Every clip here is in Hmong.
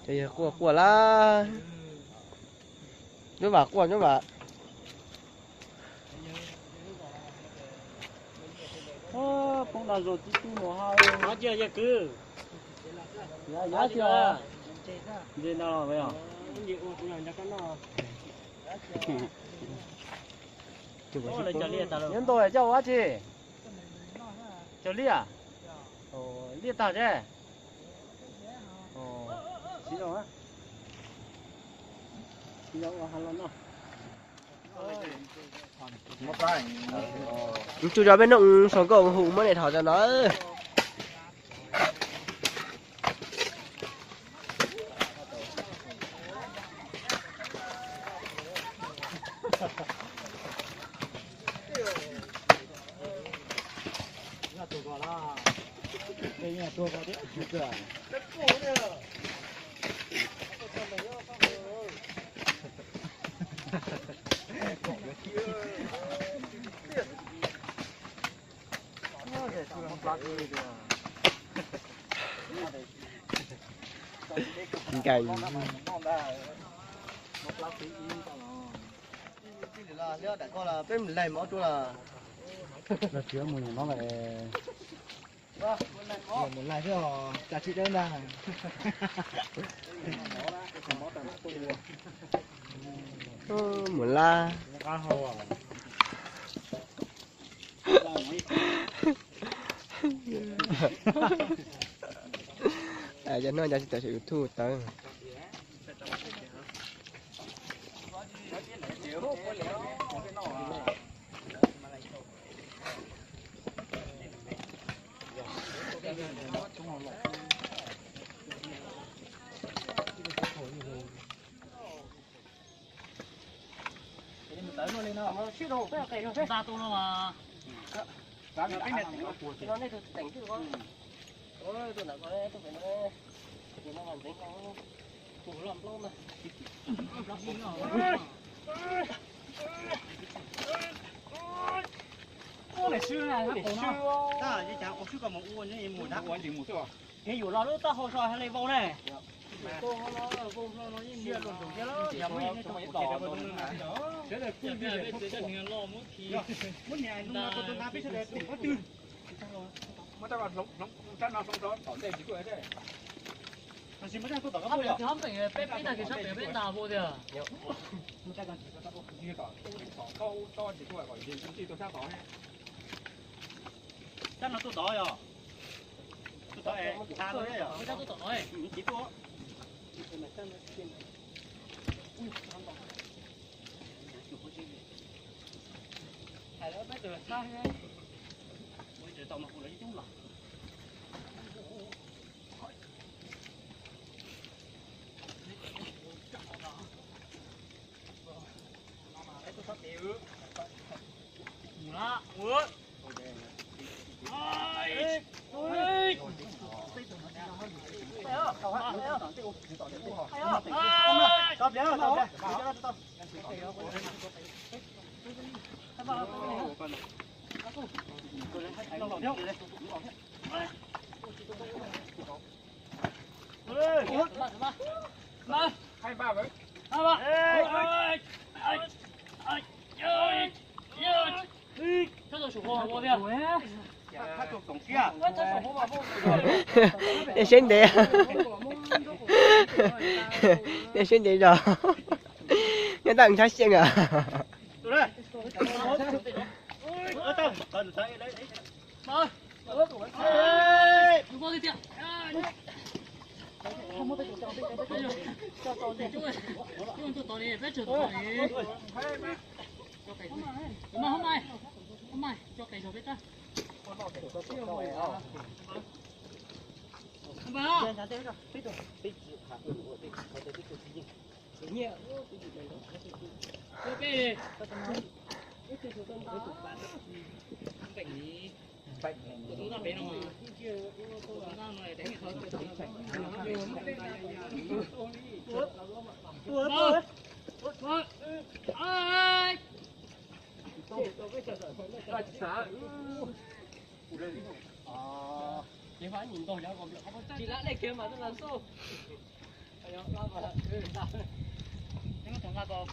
Ces yog quaj quaj lawm. Nyuj Vam quaj, Nyuj Vam. Poob dag zog tib tug no ha. Ov, cia yawg kwv. Ntse ntag los os. Nyob ntau coj ua dab tsi? Cog liaj? Liaj tag tse. Tsuj zog peb noj sau nkauj hu muab nej thov tau no. Nkees. Peb mus laig mov rau lawm. Mus laig xwb os, cas tsis dawb ntag. Mus laj. Cov no cov tsis tawm saum YouTube tawv. Tab sis cas ua swb koj mus ua nyob mus dab ua ntsis mus xwb. Nws yuav los lub taub hau so ha le vau ne. Muab niag nta peb sawv daws tim pob tw. Muab rab no hloov rau tom ntej tsis tuaj. Tab sis muab rab tuaj tom koj pem, peb peb tag kis sab pem peb nta pua tiag. Tom koj tsis tuaj kom tij tuaj sab tod. Rab no tuaj tod yog. Tuaj tod es, tha tau yog. Rab tuaj tom no es, tsis tuaj. Hais lawv peb tus txhab thiab. Ua tau mas kuv lawv coob los. Neb siab ntev, neb siab ntev zog, nyob tab tshab xyeej a.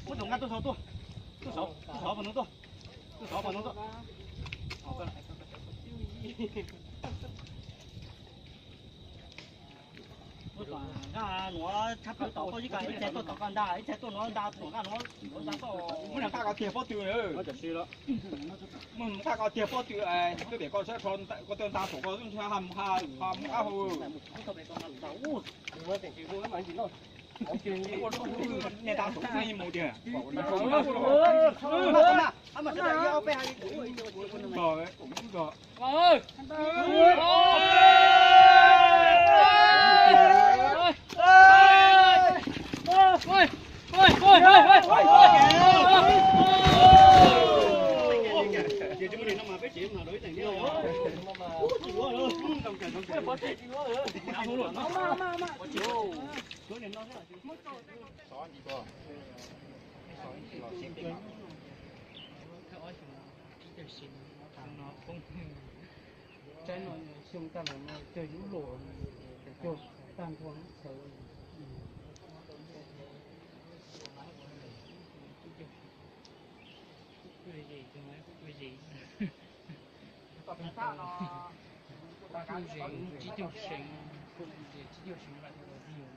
Muab tus nqa tuaj saud tuaj, tuaj saud, tuaj saud pas no tuaj, tuaj saud pas no tuaj. Muab tus nqa nuav tshab plaws tom koj ib, ib txhia tuaj tom koj nta, ib txhia tuaj nuav nta tom nqa nuav, muab nqa koj tiag pob tw. Muab nqa koj tiag pob tw, tuaj pem koj sab, koj tuaj nta tom koj ha ha ha mus qab hau. Nej nta tom mus tiag. Tsaib no xyoo tag los no cog yub los, cog tag nrho lub txhawv. Kuj ze tsib caug seev, kuj ze tsib caug seev los yog